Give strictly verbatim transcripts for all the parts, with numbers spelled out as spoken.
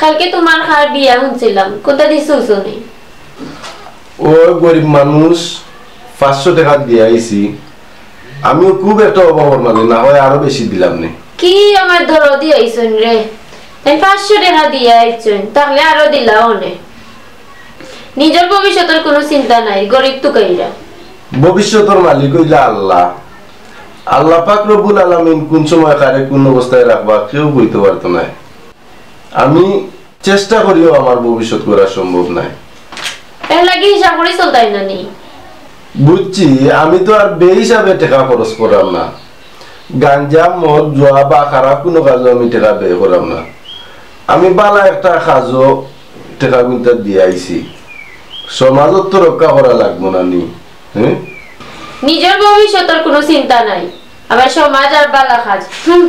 কালকে তুমার কার বিয়া হুনছিলাম, কুনতা দিছো নি? ওই গরিব মানুষ, পাঁচশো টেকা দিয়া আইছি। আমিও খুব একটা অভাবর মাঝে, না হয় আরো বেশি দিলাম নে। কি আমার দরদি আইছইন রে, তাইন পাঁচশো টেকা দিয়া আইছইন, তাইলে আরো দিলাও নে। নিজর ভবিষ্যতর কুনু চিন্তা নাই, গরিব তুকাইরা। ভবিষ্যতর মালিক অইলা আল্লাহ। আল্লাহ পাক রব্বুল আলামিন কুন সময় কারে কুন অবস্থায় রাখবা কেউ কইতো পারতো নায়। আমি চেষ্টা করিও আমার ভবিষ্যৎ গড়া সম্ভব নায়। এর লাগি হিসাব করি চলতায় না নি? বুঝছি, আমি তো আর বেহিসাবে টেকা খরচ করাম না। গাঞ্জা, মদ, জুয়া বা খারাপ কুনু কাজো আমি টেকা ব্যয় করাম না। আমি বালা একটা কাজো টেকা কুনতা দিয়া আইছি। সমাজর তো রক্ষা করা লাগবো না নি? হ্যাঁ? নিজর ভবিষ্যতর কুনু চিন্তা নাই, আবার সমাজ আর বালা কাজ। হুম।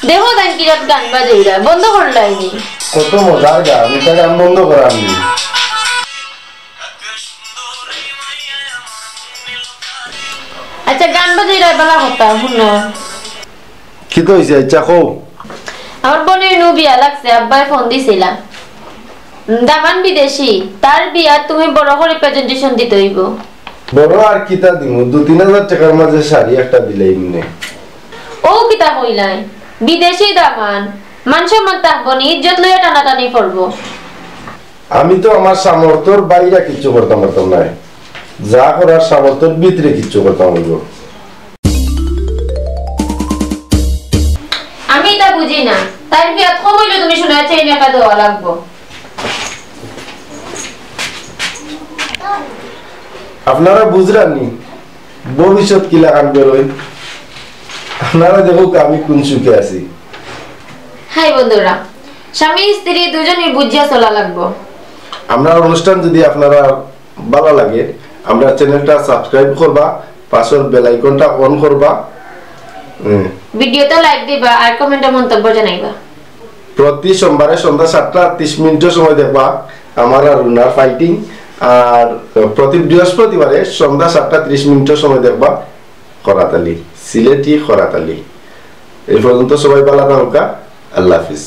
দেখো তাইন কিরাত গান বাজাইরা, বন্ধ করলায় নি? কত মজার গান, ইটা গান বন্ধ করার নি। আচ্ছা, গান বাজাইরা বালা কথা, হুনো। কিতা অইছে? আচ্ছা, কও। আমার বইনর নু বিয়া লাগছে, আব্বায় ফোন দিছিলা। দামান বিদেশি, তার বিয়াত তুমি বড় করি presentation দিতে অইবো। বড় আর কিতা দিমু, দুই তিন হাজার টেকার মাঝে শাড়ি একটা দিলাইমু নে। ও কিতা কইলায়? বিদেশি দামান, মান সম্মান থাকবো নি, ইজ্জত লইয়া টানাটানি পড়বো। আমি তো আমার সামর্থ্যর বাইরা কিচ্ছু করতাম পারতাম নায়, যা করার সামর্থ্যর ভিতরে কিচ্ছু করতাম অইবো। আমি ইতা বুঝি না, তাইর বিয়াত কম অইলে তুমি সোনার চেইন একটা দেওয়া লাগবো। আপনারা বুঝরা নি ভবিষ্যৎ কি লাখান বেরোয়? আপনারা দেখউক্কা আমি কুন সুখে আছি। হাই বন্ধুরা, স্বামী স্ত্রী দুজনই বুঝিয়া চলা লাগবো। আমরার অনুষ্ঠান যদি আপনারার ভালা লাগে, আমরার channelটা subscribe করবা, পাশর bell iconটা on করবা। হুম। Videoতে like দিবা আর commentএ মন্তব্য জানাইবা। প্রতি সোমবারে সন্ধ্যা সাতটা ত্রিশ মিনিটর সময় দেখবা আমার আর রুনার fighting, আর প্রতি বৃহস্পতিবারে সন্ধ্যা সাতটা ত্রিশ মিনিটর সময় দেখবা করাতালি, সিলেটি করাতালি। এই পর্যন্ত সবাই ভালা থাকউক্কা, আল্লাহ হাফিজ।